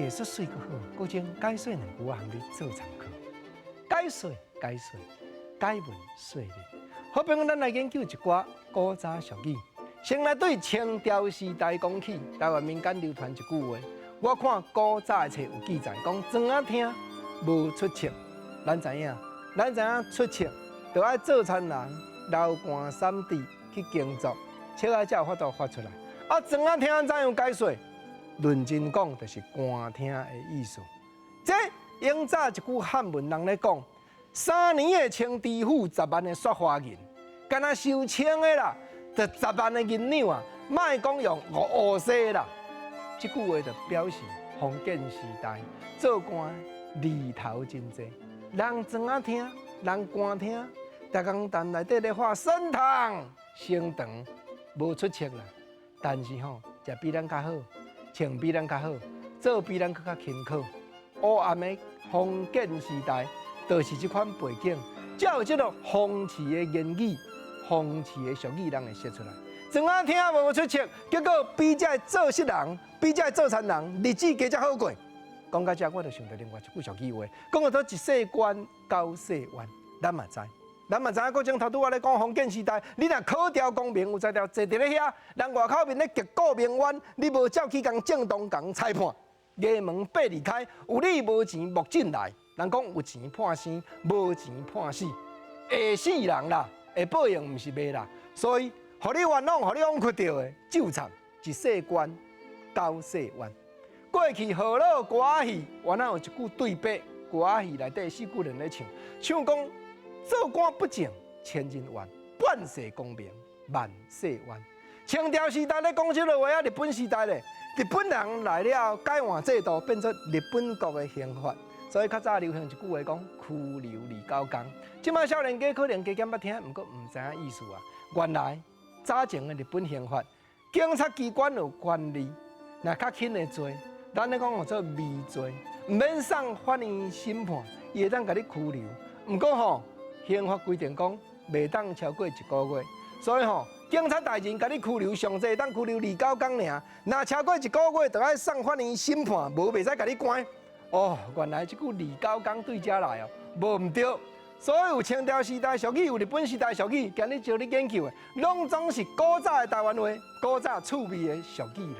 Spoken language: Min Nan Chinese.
藝術媠閣好，閣將解說兩句仔予你做參考。解說解說，解文說理。好比講，咱來研究一寡古早俗語，先來對清朝時代講起，台灣民間流傳一句話，我看古早的冊有記載，講莊仔廳無出銃。咱知影，咱知影出銃，著愛做田人流汗捎滴去耕作，銃仔才有法度發出來。啊，莊仔廳怎樣解說？論真講，就是官廳的意思。這永早一句漢文人咧講，3年的清知府，10萬的雪花銀，敢若收清的啦，就十萬的銀兩啊，莫講用烏踅啦。這句話就表示封建時代做官利頭真濟，人莊仔廳，人官廳，逐工踮內底咧畫升堂升堂，無出銃啦。但是吼，食比咱較好，穿比咱較好，做比咱閣較勤苦。黑暗的封建時代，就是這款背景，才有這個諷刺的言語、諷刺的俗語，人會說出來。莊仔廳無出銃，結果比這做事人，比這做田人，日子加才好過。講到這，我就想著另外一句俗語話，講到一世官，九世冤，咱嘛知。咱嘛知影，閣前頭拄仔咧講封建時代，你若考著功名有才調，坐佇咧遐，人外口面咧擊鼓鳴冤，你無照去共正當共裁判，衙門閉離開，有理無錢莫進來。人講有錢判生，無錢判死，會死人啦，會報應毋是袂啦。所以，予你冤枉，予你枉屈著的，就慘一世官，九世冤。過去河洛歌仔戲，原來有一句對白，歌仔戲內底四句人咧唱，唱講，做官不正，千人怨；半世功名，萬世冤。清朝時代咧講這個話啊，日本時代咧，日本人來了，改換制度，變做日本國的刑法，所以較早流行一句話講：拘留29工。這擺少年家可能加減捌聽，毋過毋知影意思啊。原來早前的日本刑法，警察機關有權利，若較輕的罪，咱咧講叫做微罪，毋免送法院審判，伊會當共你拘留。毋過吼，刑法規定講，袂當超過一個月，所以吼，警察大人共你拘留，上濟會當拘留二九工爾。若超過一個月，就愛送法院審判，無袂使共你關。哦，原來這句二九工對遮來哦，無毋對。所以有清朝時代俗語，有日本時代俗語，今日招你研究的，攏總是古早的台灣話，古早趣味的俗語啦。